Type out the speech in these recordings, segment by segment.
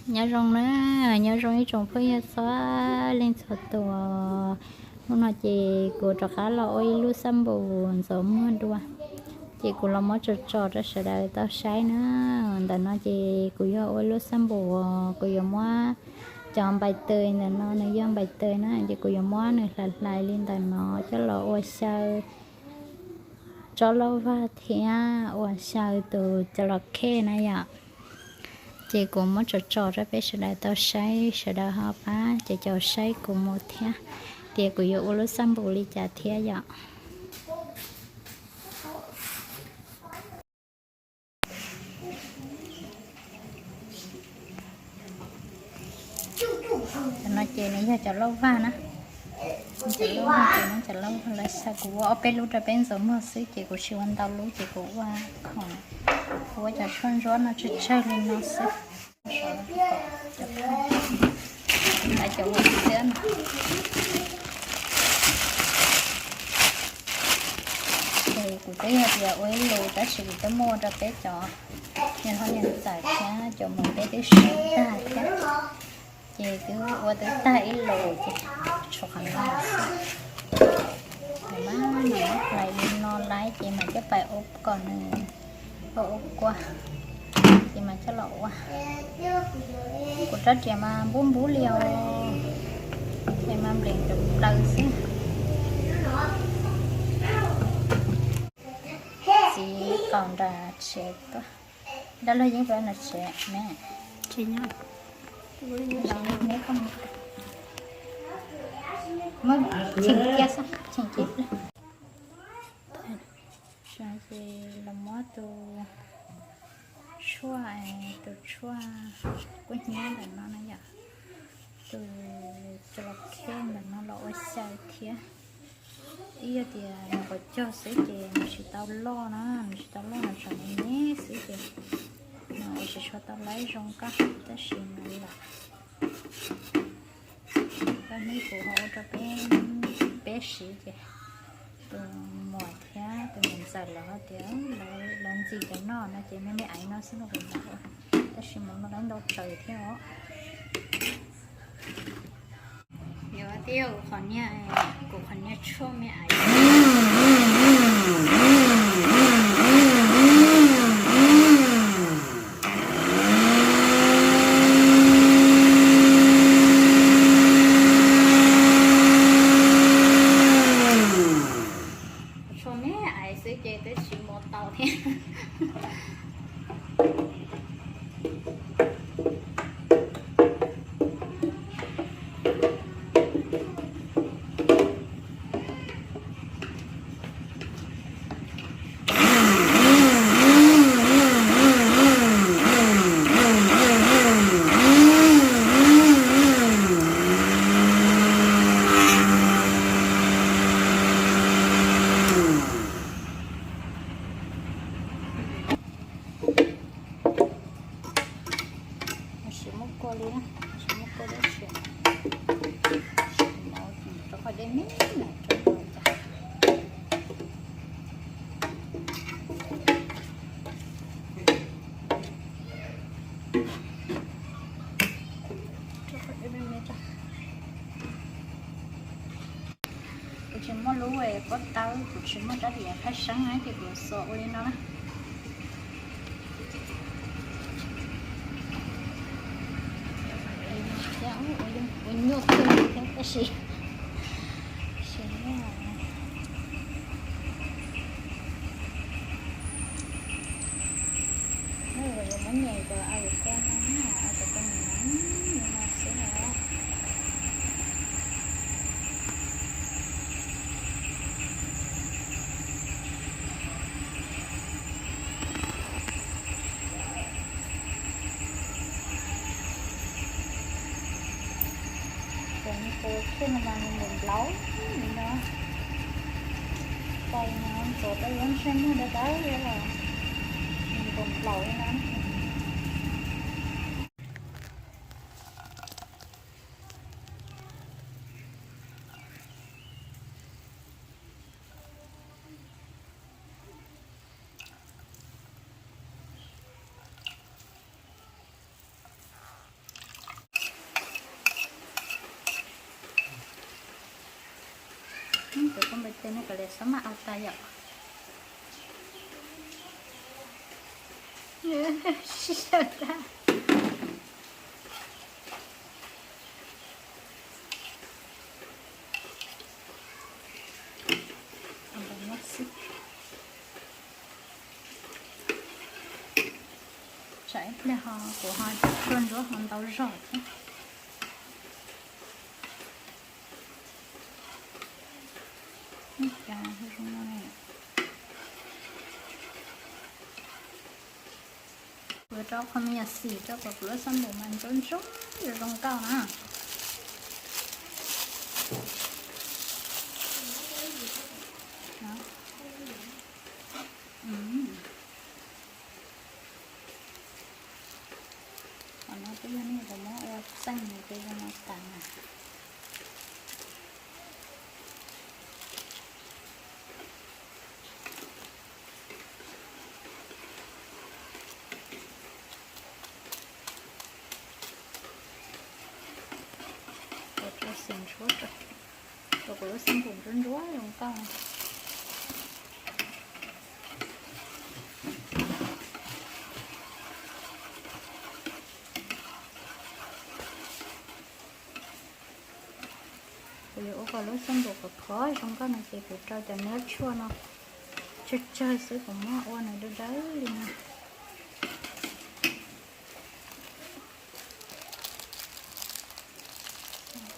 Nyob zoo na, nyob zoo ib tsoom phooj ywg txhua leej txhua tus. Hnub no ces kuv rov qab los ua ib lub xab npum ntxuav muag dua. Ces kuv los muab tso tso rau sawv daws tau saib na. Ntawm no ces kuv yuav ua lub xab npum, kuv yuav muab cov npais tws ntawm no, nws yog npais tws na, ces kuv yuav muab nws hlais hlais li ntawm no coj los ua xyaw tsob lauj vag thiab ua xyaw tus cov los khej na yom. Ces kuv muab tso tso rau peb sawv daws tau saib, sawv daws ho pab caum caum saib kuv mus thiab, tias kuv yuav ua lub xab npum li cas thiab yom. Cov no ces nws yog cov lauj vag na. Cov lauj vag ces muab cov lauj vag lawv xyaw, kuv ua ob peb lub rau peb ntxuav muag xwb ces kuv tsis ua ntau lub ces kuv ua, kuv ua cov tshuaj ntsuab no tsawg tsawg li no xwb. Cov ua xwb no. Ces kuv twb yog tias ua ib lus tab sis kuv twb muab rau peb cov niam hlob niam ntxawm thiab cov mus peb twb siv tag thiab. Ces twb ua twb tag ib lus ces tshuav qhov no xwb. Mas no hlais li no lawm ces mas coj pais ua kom nws ua ua kua, ces mas coj los ua. Kuv rab riam mas npub npub li os, es mas nplees nplaws xwb. Txiv qaum nram tsev tuaj, dab laug yeej pab nram tsev ne. Muab cheem kiag xwb, cheem kiag. Ces los muab tus tshuaj, tus tshuaj kub hnyiab ntawm no na yom, tus cov los khej ntawm no los ua xyaw thiab. Ib yog tias nws qhov cog xwb ces nws tsis tau loj na, nws tsis tau loj, nws tseem me me xwb ces nws ua tsis tshua tau laib zoo koj, tab sis nws lam, koj hnub kuv ho ua rau peb, peb siv ces tus muam thiab tus niam ntxawm lawv ho tias lawv ntxim cov no no ces me me aiv no xwb no kuv lam ua, tab sis mas no lawv ntau tsawv thiab os. Yuav tib yog kuv qhov niag, kuv qhov niag tshuaj me aiv. Tshuaj me aiv xwb ces twb tsis muaj tau thiab. Tsis muaj kua li na, tsis muaj kua li, tsis, tsis no, rau qhov dej me me rau no cas. Rau qhov dej me me rau. Kuv tsis muaj lub pob tawb, kuv tsis muaj rab riam phaj seeb na ces kuv xuas ua li no na. Thiab ua nyuaj kawg thiab tab sis, tab sis yuav muab nyem cov avocado no, avocado no li no xwb na. Cov niag kaus khej no mas nws npaum nplaum li no. Kaus no ntxuav tau yuav ntsej muag dawb dawb li los nws npaum nplaum li no. Ua npawg tes no kom lawv xob maj au tas yom. Sib sawv tag. Tsam ib pliag ho kuv ho coj tuaj ntsuab ho ntau zog thiab. Ib cas zoo no. Kuv rau qhov me nyuam xim rau kom kuv lub xab npum mas ntsuab ntsuab zoo zoo nkauj na. Qhov no twb yog nej puas muab ua xeej ces zoo no tas na. Kuv rau xim ntsuab rau, rau kuv lub xab npum ntsuab ntsuab zoo nkauj. Kuv yuav ua kom lub xab npum khov khov zoo nkauj no ces kuv rau cov niab tshuaj no tsawg tsawg xwb, kuv muab ua nws dawb dawb li no.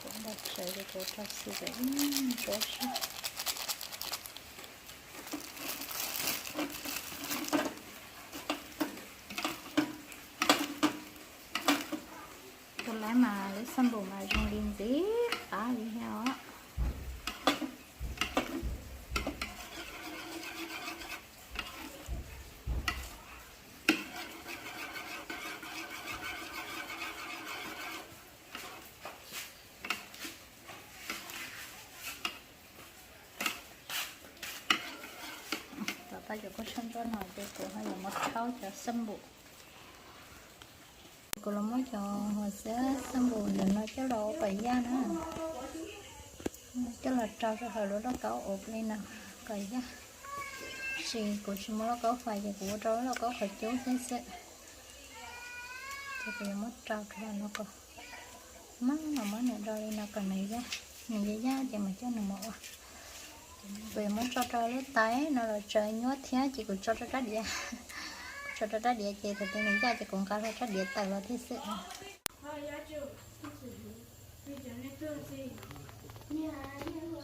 Kuv npau tsawv ces kuv rau xim kom ib ntsuab xwb. Tus lawv mas lub xab npum mas zoo li ntxim qab li thiab os. Tom tau cov kua tshuaj ntsuab no ces kuv ho yuav muab rhaub cov xab npum. Kuv los muab cov huas xiab xab npum ntawm no coj los ua pam yaj na, coj los rau rau hauv lub lauj kaub ua li no kom yaj. Tab sis kuv tsis muaj lauj kaub fais ces kuv ua rau lub lauj kaub qhov cub xwb xwb. Ces kuv yuav muab rau rau no kom maj mam muab nws rau li no kom nws yaj, nws yaj yaj ces mam coj nws mus ua. Kuv yuav muab tso rau lub tais no los tseem nyuaj thiab ces kuv tso rau rab diav, kuv tso rau rab diav ces thaum twg nws yaj ces kuv nqa rau rab diav tawm los thiab xwb.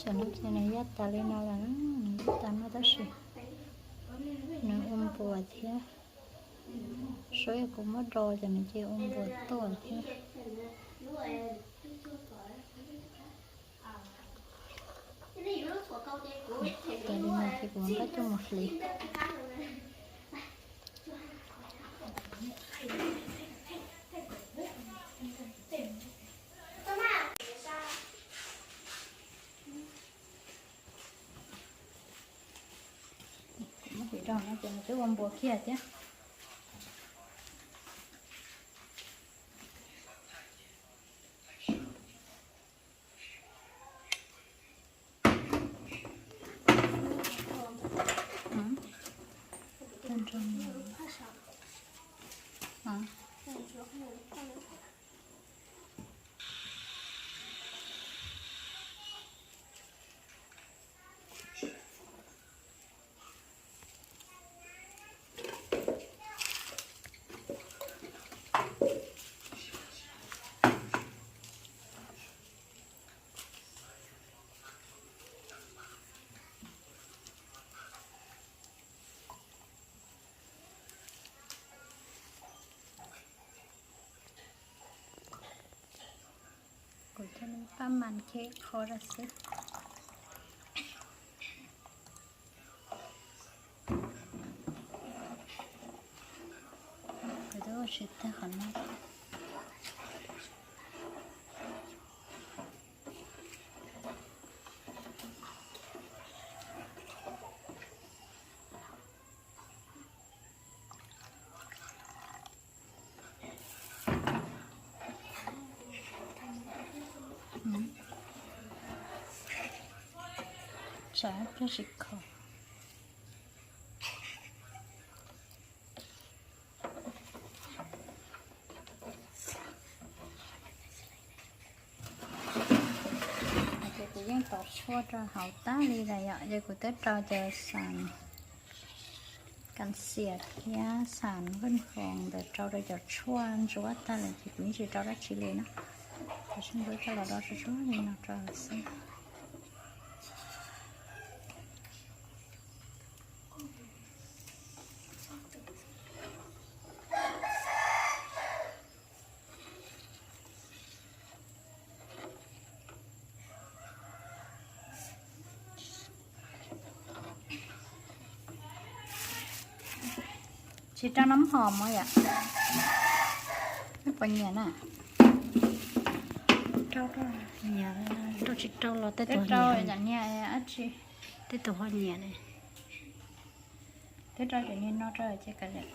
Tam no ces nws yaj tas li no lawm, nws yaj tas no tab sis nws ua npuas thiab. Saib yog kuv muab do ces nws cia ua npuas tuaj thiab. Tas li no ces kuv nqa coj mus hliv. Kuv muab hliv rau no ces nws twb ua npuas kiag thiab. Kuv coj paj mas kheb qho rau xwb. Kuv twb ua tsis tag qhov no. Cov tsis kho. Ces kuv yeej tov tshuaj rau hauv tag li lawm yom, ces kuv twb rau cov xas kas xias thiab xas npaj foos ntawd rau rau cov tshuaj ntsuab tag lawm ces kuv yeej tsis rau dab tsi li na. Cov tshuaj ntsuab coj los do tsuag tsuag li no rau xwb. Tsis rau nab hom mog yom? Nej puas nyiam na? Rau, rau tsis rau los tej tus ho nyiam. Tej tus ho nyiam ne. Twb rau cov niag no rau ces kav liam.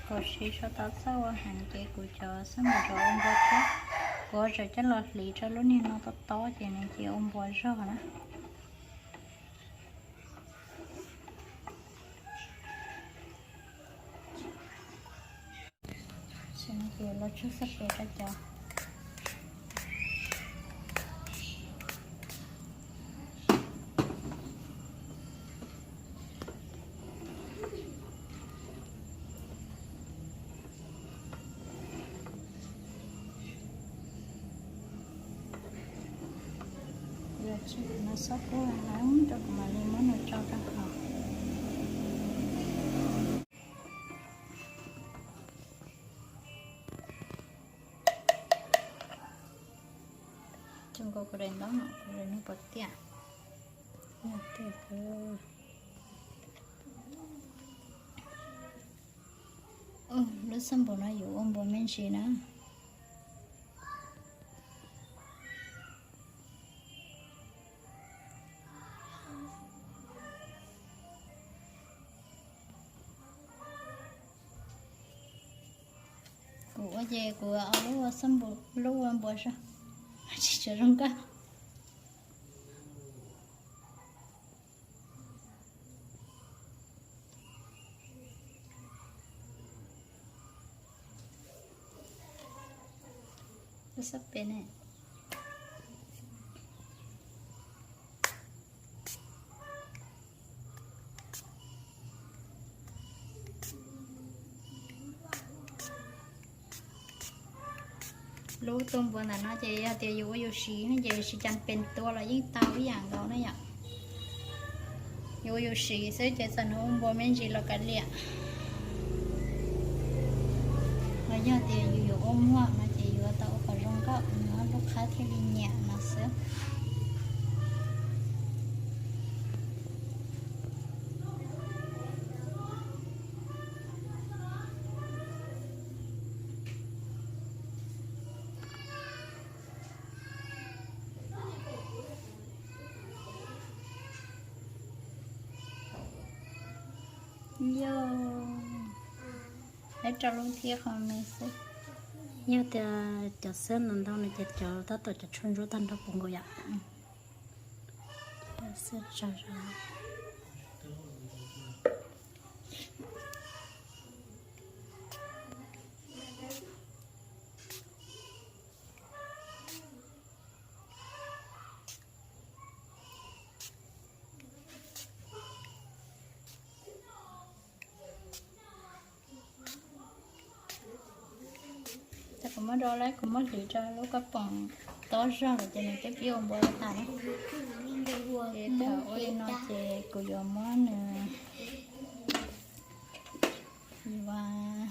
Kuv siv tau txoj ua heev ces kuv cov xab npum rov ua npua thiab. Kuv tseem coj los hliv rau lub niag no tob tob ces nws cia ua npua zog na. Ces los tsuag xab pem rau cov. Yog tsis no xob kub heev rau kuv mam li muab nws tso rau hauv. Cov nkaus kuv daim ntaub no kuv daim ntaub pov tiaj. Lub xab npum no yuav ua npua me ntsis na. Kuv ua ces kuv ua lub ua xab npum lub ua npua zog, tsis tshua zoo nkauj. Lub xab pem ne. Lub tus npua ntawm no ces yog tias yus ua yus siv ces tsis cas pes tua los yeej tau ib yam nkaus na yom. Yus ua yus siv xwb ces txawm nws ua npua me ntsis los kav liam. Los yog tias yus yuav ua muag no ces yuav tau ua kom zoo nkauj no lub qhab thiaj li nyiam no xwb. Yog, peb rau lub thiab qhov me xwb. Yog tias cov xab ntau ntau no ces cov tab tom cov tshuaj ntsuab tag nrho puv nkaus yom. Ces kuv muab do lawm, kuv muab hliv rau lub koj poom tob zog lawm ces nws twb pib ua npua tas na. Ces thaum ua li no ces kuv yuav muab nws, yuav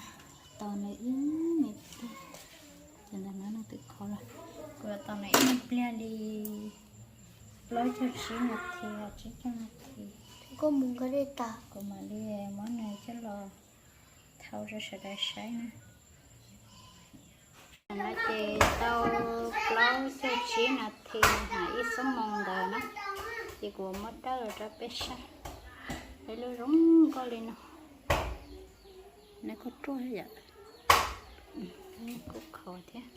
tos nws ib me pliag. Ces ntawm no nws twb khov lawm, kuv yuav tos nws ib me pliag li plaub caug tsib nas this, tsib caug nas this. Kuv mam li muab nws coj los Tau rau sawv daws saib na. No ces tau plaub caug tsib nas this hos ib xuab moos ntawd na, ces kuv muab dawb los rau peb saib. Peb lub zoo nkauj li no. Neb kuj ruaj yom, kuj khov thiab.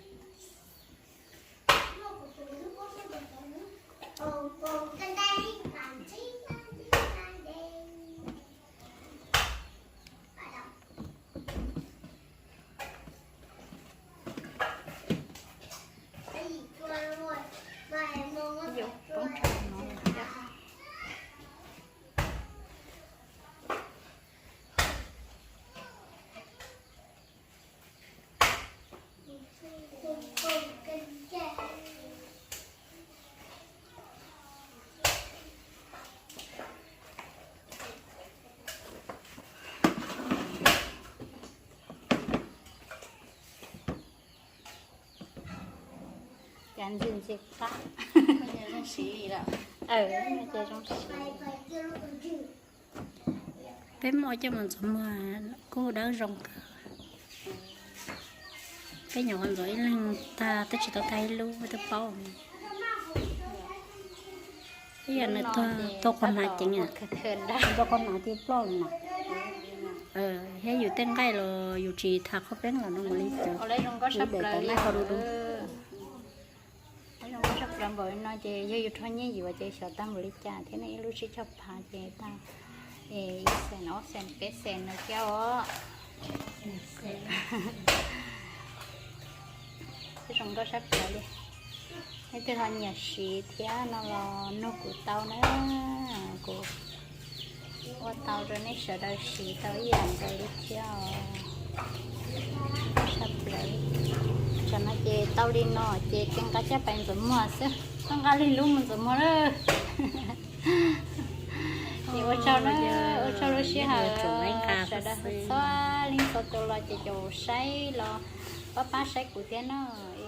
Cas ntxim ntxim qab. Ces zoo siv. Peb muab coj mus ntxuav muag kuj dawb zoo kawg. Peb nyuam qhuav ntxuav ib leeg tag, twb tsis tau tag ib lub twb paub. Ib yam nws tuag qhov hnav ceev, tuag qhov hnav tib ploj li na. Thiab yus tej nqaij los yus tsis tham qhov peeb los no mus li cas, yus daim tawv nqaij qhov du du. Zoo nkauj tshaj plaws npaum li no ces yog yus rho nyiaj yuav ces xyov tag npaum li cas thiab ne, ib lub tsib caug phav ces tag ib xees ob xees peb xees no thiab os. Twb zoo nkauj tshaj plaws li. Leej twg ho nyiam siv thiab no los nug kuv tau na, kuv ua tau rau nej sawv daws siv tau ib yam nkaus li thiab os. Tshaj plaws. Tsam no ces tau li no ces tseem nqa coj pais ntxuav muag xwb, txhob nqa li lub mus ntxuav muag lawm. Ces ua tsaug na, ua tsaug lub sij hawm sawv daws txhua leej txhua tus los ces caum saib los pab pab saib kuv thiab nawb.